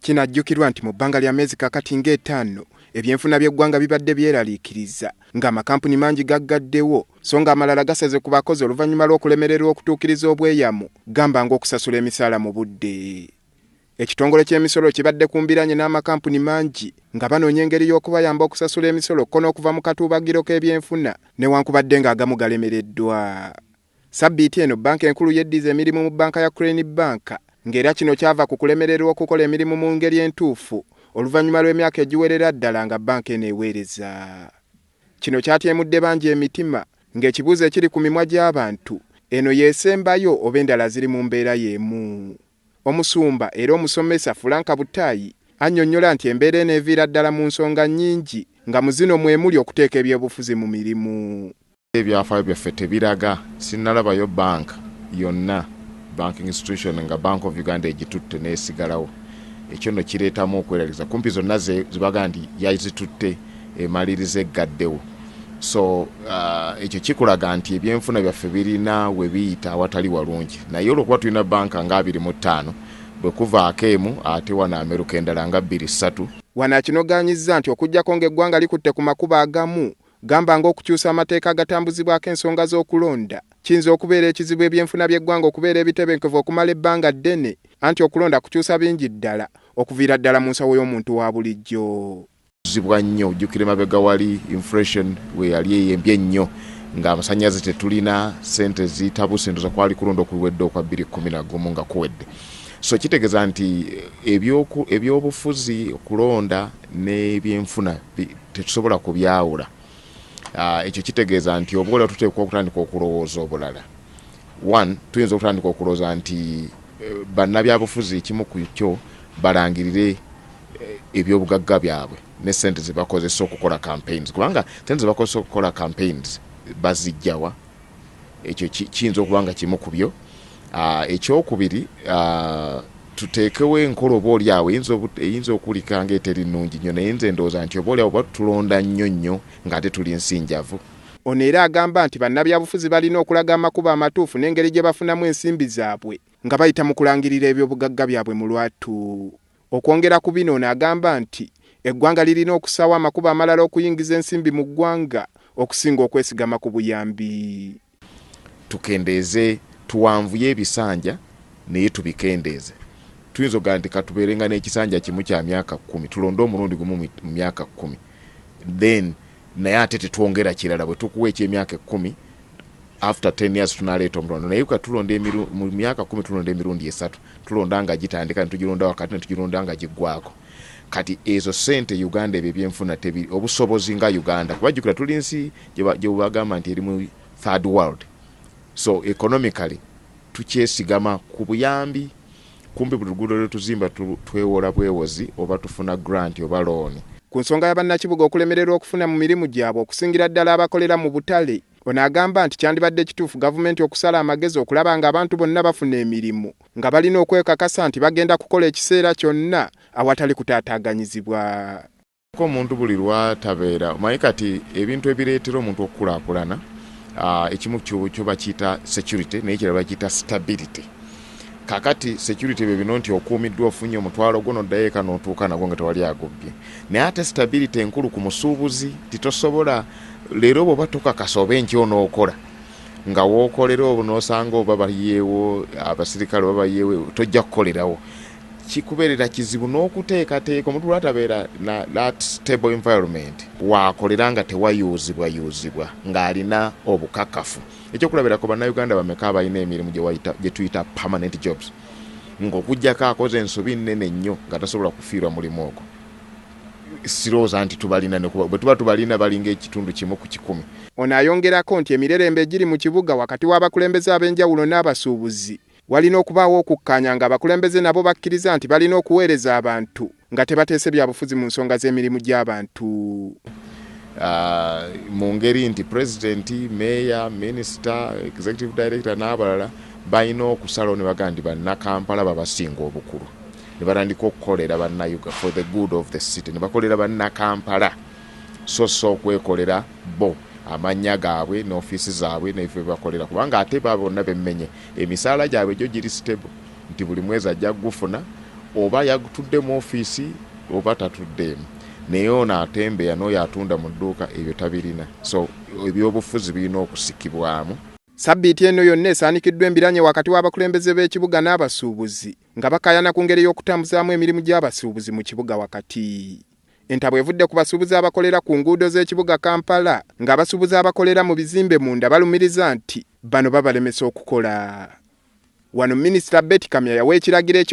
Kinajjukirwa nti mu bbanga lya myezi kakati ng'etaano ebyenfuna by'eggwanga bibadde byeraliikiriza ng'amakampuni mangi gaggaddewo so ng'amalala gasaze ku bakozi oluvannyuma lw'okulemererwa okutuukiriza obweyamu gamba ng'okusasula emisaala mu budde. Ekitongole ky'emisolo kibadde kumbiranye n'amakampuni mangi nga banoonya engeri y'okubayamba okusasula emisolo ko n'okuva mu katuubagiro k'ebyenfuna newankubadde ng'agamu galemereddwa. Sabbiiti eno bbanka enkulu yeddiza emirimu mu bbanka ya Crane Bank ng'era kino kyava ku kulemererwa okukola emirimu mu ngeri entuufu oluvannyuma lw'emyaka egiwerera ddala nga bbanka eno eweereza. Kino kyatyemudde bangi emitima ng'ekibuuzo ekiri ku mimwa gy'abantu eno yeesembayo oba endala ziri mu mbeera y'emu. Omusumba era omusomesa Frank Butayi annyonnyola nti embeera eno eviira ddala mu nsonga nnyingi nga mu zino mwe muli okuteeka ebyobufuzi mu mirimu. Ebyafaayo byaffe tebiraga, sinnalabayo banka yonna, banking institution nga Bank of Uganda egitutte n'esigalawo. Ekyo nno kireetamu okweraliza, kumpi zonna zibaga nti yazitutte emaliriza eggaddewo. So ekyo kikulaga nti ebyenfuna byaffe birina we biyita awatali walungi, naye olwokuba tulina banka nga 25 bwe kuvaako emu ate wano ameruka endala nga 2-3. Wano akinogaanyizza nti okuggyako ng'eggwanga likutte ku makubo agamu gamba ng'okukyusa amateeka agatambuzibwako ensonga z'okulonda kiyinza okubeera ekizibu ebyenfuna by'eggwanga okubeera ebitebenkevu okumala ebbanga ddene, anti okulonda kukyusa bingi ddala okuviira ddala mu nsawo y'omuntu wa bulijjo. Zibwa nnyo, ojjukira emabega wali inflation we yali eyembye ennyo ng'amasannyalaze tetulina, ssente zitabuse, ndowooza kwali kulonda okuwedde okwa 2011 nga kuwedde. So kitegeeza nti ebyobufuzi, okulonda n'ebyenfuna tetusobola kubyawula. Ekyo kitegeeza nti oba olaba tuteekwa okutandika okulowooza obulala. One, tuyinza okutandika okulowooza nti bannabyabufuzi ekimu ku kyo balangirire ebyobugagga byabwe ne ssente ze bakozesa okukola campaigns, kubanga ssente ze bakozesa okukola campaigns bazijjawa. Ekyo kiyinza okuba nga kimu ku byo. Ekyokubiri, tuteekewo enkola oba oli awo eyinza okuwulika ng'eteri nnungi nnyo, naye nze ndowooza nti oba oli awo oba tulonda nnyo nnyo ng'ate tuli nsi njavu. Ono era agamba nti bannabyabufuzi balina okulaga amakubo amatuufu n'engeri gye bafunamu ensimbi zaabwe nga bayita mu kulangirira ebyobugagga byabwe mu lwatu. Okwongera ku bino, ono agamba nti eggwanga lirina okussaawo amakubo amalala okuyingiza ensimbi mu ggwanga okusinga okwesigama ku buyambi. Tukendeeze, tuwanvuye ebisanja naye tubikendeeze. Tuyinza okugamba nti katubeerenga n'ekisanja kimu kya myaka 10, tulonde omulundi gumu mu myaka 10, then naye ate tetwongera kirala. Bwe tukuwa eky'emyaka 10, after 10 years tunaleeta omulondo, naye ka tulonda mu myaka 10 tulonda emirundi 3, tulonda nga gitandika, ne tugilonda wakati, ne tugilonda nga giggwako. Kati ezo ssente Uganda ebyo ebyenfuna tebi obusobozi nga Uganda, kuba jjukira tuli nsi gye bagamba nti eri mu third world, so economically tukyesigama ku buyambi. Kumpi buli luguudo lwe tuzimba twewola bwewozi oba tufuna grant oba loan. Ku nsonga ya bannakibuga okulemererwa okufuna mu mirimu gyabwe okusingira ddala abakolera mu butale, ono agamba nti kyandibadde kituufu gavumenti okusala amagezi okulaba ng'abantu bonna bafuna emirimu nga balina okwekakasa nti bagenda kukola ekiseera kyonna awatali kutaataaganyizibwa. Omuntu buli lwatabeera omanyi kati ebintu ebireetera omuntu okukulaakulana, ekimu kyo bakiyita security, naye ekirala bakiyita stability. Kakati security bye bino nti okuumiddwa, ofunye omutwalo gwo n'oddayo eka n'otuuka nagwo nga tewali agubbye, naye ate stability enkulu ku musuubuzi titosobola leero bw'oba tokakasa oba enkya onookola nga wookolera obwo n'osanga oba bayiyeewo abasirikale oba bayiyeewo, tojja kukolerawo, kikubeerera kizibu n'okuteekateeka. Omuntu lwatabeera na that stable environment waakolera nga tewayuuzibwayuuzibwa ng'alina obukakafu. Ekyokulabirako, bannayuganda bameka abalina emirimu gye tuyita permanent jobs, ng'okuggyako akoze ensobi nnene nnyo nga tasobola kufiirwa mulimu ogwo? Sirowooza nti tubalina, bwe tuba tubalina balinga ekitundu 1 ku 100. Ono ayongerako nti emirerembe egiri mu kibuga wakati w'abakulembeze ab'enjawulo n'abasuubuzi walina okubaawo okukkaanya ng'abakulembeze nabo bakkiriza nti balina okuweereza abantu nga tebateese byabufuzi mu nsonga z'emirimu gy'abantu. Mu ngeri nti pulezidenti, meeya, minisita, executive director n'abalala balina okusalawo ne bagamba nti bannakampala babasinga obukulu, ne batandika okukolera bannayuga for the good of the city, ne bakolera bannakampala so so okwekolera bo amannya gaabwe n'ofiisi zaabwe n'ebifo bye bakolera, kubanga ate ba bonna bemmenye emisaala gyabwe gyo giri stable nti buli mwezi ajja kugufuna. Oba yatudde mu ofiisi oba tatuddeemu, naye ono atembeya n'oyo atunda mu dduuka ebyo tabirina. So ebyobufuzi birina okusikibwamu. Sabbiiti eno yonna esaanikiddwa embiranye wakati w'abakulembeze b'ekibuga n'abasuubuzi nga bakaayana ku ngeri y'okutambuzaamu emirimu gy'abasuubuzi mu kibuga wakati. Entabwe evudde ku basuubuzi abakolera ku nguudo z'ekibuga Kampala, ng'abasuubuzi abakolera mu bizimbe munda balumiriza nti bano babalemesa okukola. Wano Minisita Beti Kamya yawa ekiragiro.